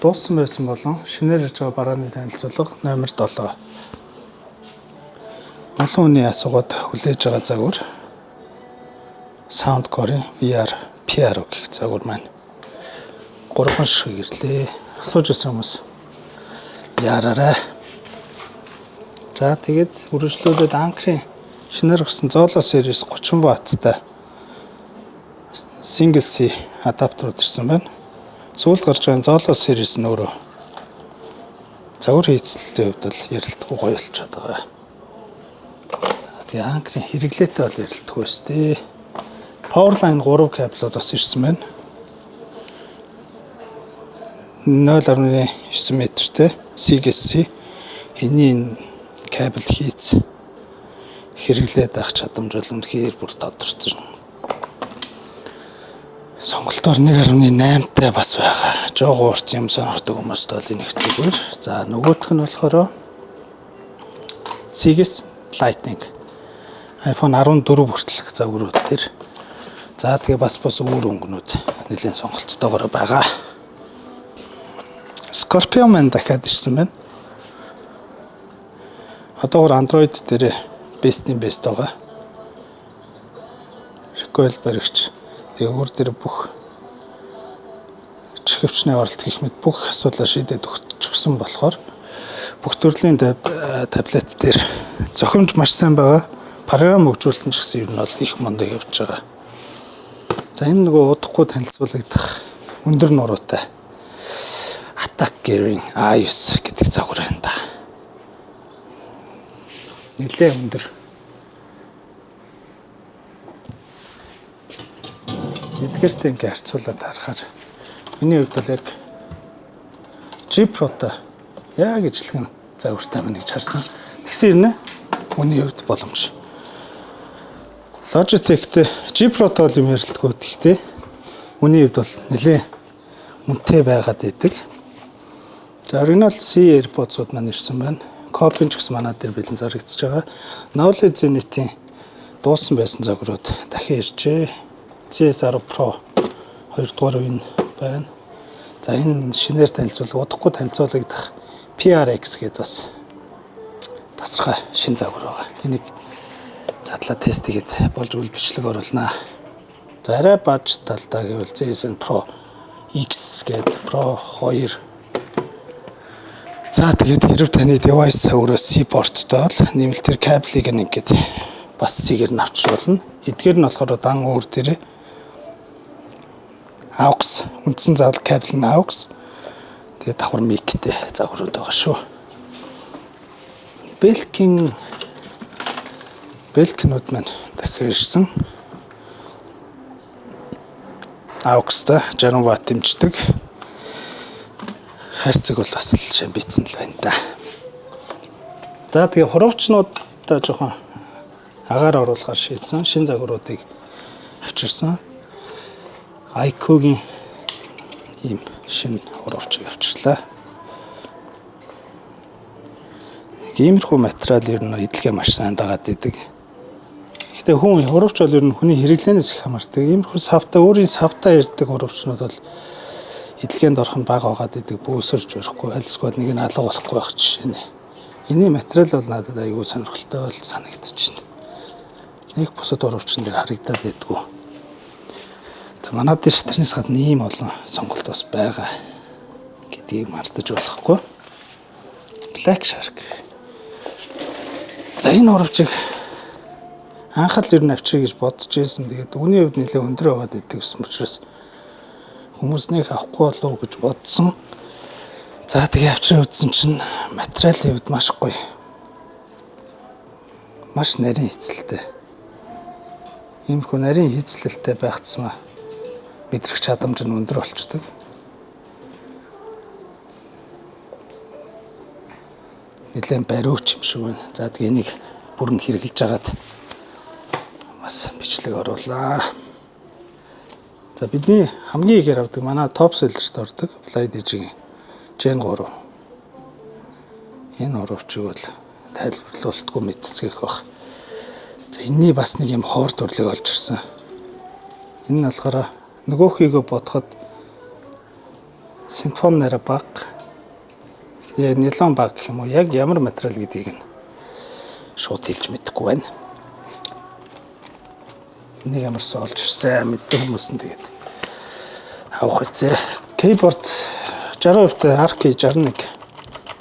Дууссан байсан болон шинээр ирж байгаа барааны танилцуулга номер 7. Олон хүний асуугаад хүлээж байгаа загвар Soundcore-ийн VR PRO гэх загвар маань 3 шиг ирлээ. Асууж ирсэн хүмүүс яараарай. За, тэгээд үргэлжлүүлээд Anker-ийн шинээр гарсан Zolo series 30 ватттай single C адаптерууд ирсэн байна. Сүүлд гарч байгаа Zolo series нь өөрөө загвар хийцлэлийн хувьд бол ярилдахгүй гоё болчиход байгаа. Тэгээ Anker-ийн хэрэглээтэй бол ярилдахгүй шүү дээ. Powerline 3 кабелууд бас ирсэн байна. 0.9 метртэй C-ээс C. Энийн энэ кабель хийц хэрэглээд авах чадамж бол үнэхээр бүр тодорцсон. Сонголтоор 1.8-тай бас байгаа. Жогоо урт юм сонирхдаг хүмүүст бол энэ их зүгээр. За, нөгөөх нь болохоор C-ээс Lightning iPhone 14 хүртэлх загварууд дээр. За, тэгээ бас өөр өнгөнүүд нэлээд сонголттойгоор байгаа. Scorpion маань дахиад ирсэн байна. Одоогор Android дээр best-ийн best байгаа. Recoil баригч. Тэгээ өөр дээр бүх чихвчний оролт гэх мэт бүх асуудлаа шийдээд өгчихсөн болохоор бүх төрлийн таблет дээр зохимж маш сайн байгаа. Програм хөгжүүлэлт нь ч гэсэн ер нь бол их мундаг явж байгаа. За, энэ нөгөө удахгүй танилцуулагдах өндөр нуруутай Attack Gear-ийн A9 гэдэг загвар байна да. Нэлээ өндөр. Эдгээртэй ингээ харьцуулаад харахаар миний хувьд бол яг G Pro-той яг ижилхэн загвартай байна гэж харсан. Тэгсэн ирнэ. Үүний хувьд боломж. Logitech-тэй G Pro-той бол юм ярилдаггүй, гэхдээ үүний хувьд бол нэлээ үнэтэй байгаад идэг. За, оригинал C AirPods-ууд маань ирсэн байна. Copy ч гэсэн манай дээр бэлэн зарагдчихж байгаа. Noble Zenith-ийн дууссан байсан загварууд дахин иржээ. CS10 Pro 2 дугаар үе нь байна. За, энэ шинээр танилцуулга, удахгүй танилцуулагдах PRX гэдээ бас тасархай шин загвар байгаа. Энийг задлаа тест хийгээд болж үл бичлэг оруулнаа. За, арай баж талдаа гэвэл ZSN Pro X гээд Pro 2. За, тэгээд хэрв таны device өөрөө C порттой бол нэмэлтээр кабелийг нэг ингээд бас C-гээр нь авчир болно. Эдгээр нь болохоор дан өөр дээрээ AUX, үндсэн заавал кабель нь AUX. Тэгээд давхар mic-тэй загварууд байгаа шүү. Belkin Belkin-ууд маань дахин ирсэн. AUX-та 60 ватт дэмждэг. Хайрцаг бол бас л шамбицсан л байна да. За, тэгээ хуравчнуудаа жоохон агаар оруулахар шийдсэн. Шин загваруудыг авчирсан. iQOO-гийн ийм шинэ хуравчийг авчирлаа. Нэг иймэрхүү материал ер нь эдлэгээ маш сайн дагаад идэг. Гэхдээ хүн хуравч бол ер нь хүний хэрэглээнээс их хамаардаг. Иймэрхүү савтай, өөрийн савтай ирдэг хуравчнууд бол эдлэгээнд орох нь бага байгаад идэг, бөөсөрж барихгүй, альсгүй нэг нь алга болохгүй байх жишээ нэ. Энийн материал бол надад айгүй сонирхолтой бол санагдчихэв. Нэг бусад хуравчин дээр харагдаад байдгүй. За, манай дээр тэрнээс гадна ийм олон сонголт бас байгаа гэдгийг мартаж болохгүй. Black Shark. За, энэ хуравчийг анх л ер нь авчиръя гэж бодож байсан. Тэгээд үүний хувьд нэлээд өндөр байгаад идэг гэсэн учраас хүмүүс нэг авахгүй болов уу гэж бодсон. За, тэгээ авчираа үзсэн чинь материалын хувьд маш гоё. Маш нарийн хийцэлтэй. Иймэрхүү нарийн хийцлэлтэй байх тусмаа мэдрэх чадамж нь өндөр болчдөг. Нэлээд бариуч юм шиг байна. За, тэгээ энийг бүрэн хэрэглэж агаад бас бичлэг оруулаа. За, бидний хамгийн ихээр авдаг манай топ селлерт ордог Flydigi-ийн Gen 3. Энэ уравчиг бол тайлбарлуултгүй мэдцгээх байх. За, энэний бас нэг юм хоор төрлийг олж ирсэн. Энэ нь болохоор нөгөөхийгөө бодоход Синтепон нэрэ баг. Тэгээ нилон баг гэх юм уу? Яг ямар материал гэдгийг нь шууд хэлж мэдэхгүй байна. Нэг ямарсан олж ирсэн мэддэг хүмүүс нь тэгээд авах хэзээ. Keyboard 60% та RK 61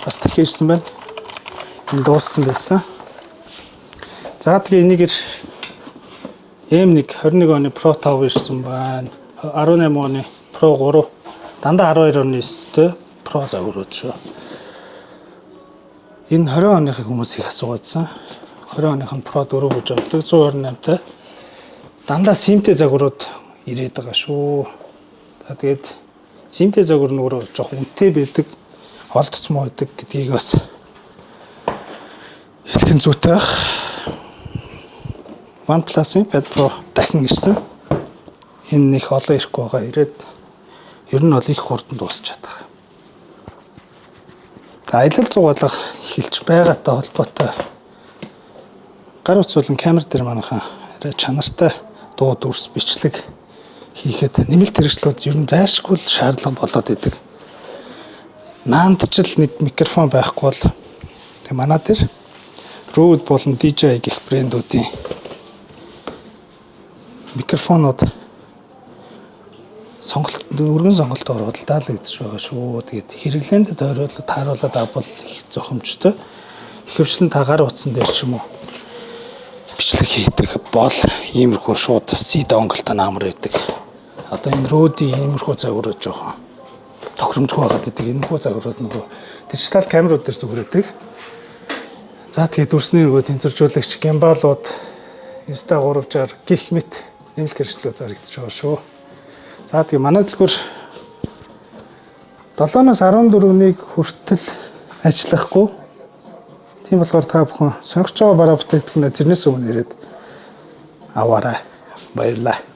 бас дахин ирсэн байна. Энэ дууссан байсан. За, тэгээ энийг M1 21 оны Pro 5 ирсэн байна. 18 оны Pro 3, дандаа 12.9-тэй Pro загварууд шүү. Энэ 20 оныхыг хүмүүс их асуугаадсан. 20 оных нь Pro 4 гэж боддог, 128-тай. Дандаа SIM-тэй загварууд ирээд байгаа шүү. За, тэгээд SIM-тэй загвар нөгөө жоох үнэтэй байдаг, олдцмоо байдаг гэдгийг бас хэлэх нь зүйтэй байх. OnePlus-ын Pad Pro дахин ирсэн. Энэ нэг олон ирэхгүй байгаа. Ирээд ер нь бол их хурдан дуусч чадах. За, аялал зугаалга эхэлж байгаатай холбоотой гар утас болон камер дээр манайхан арай чанартай дуу, дүрс, бичлэг хийхэд нэмэлт хэрэгслүүд ер нь зайлшгүй л шаардлага болоод идэг. Наандчил нэг микрофон байхгүй бол тэг манай дээр Rode болон DJI гэх брэндүүдийн микрофонууд сонголт, өргөн сонголтоор худалдаалагдж байгаа шүү. Тэгээд хэрэглээнд тойруулаад тааруулаад авбал их зохимжтой. Ихэвчлэн та гар утсан дээр ч юм уу бичлэг хийдэг бол иймэрхүү шууд C dongle-тай наамар байдаг. Одоо энэ Rode-ийн иймэрхүү загварууд жоохон тохиромжгүй байгаад байдаг. Энэхүү загварууд нөгөө дижитал камерууд дээр зүгээр байдаг. За, тэгээд дүрсний нөгөө тэнцвэржүүлэгч gimbal-ууд, Insta 360 гэх мэт нэмэлт хэрэгслүүд зарагдаж байгаа шүү. За, тэгээ манай дэлгүүр 7-оос 14-нийг хүртэл ажиллахгүй. Тийм болохоор та бүхэн сонирхож байгаа бараа бүтээгдэхүүнээ тэрнээс өмнө ирээд аваарай. Баярлалаа.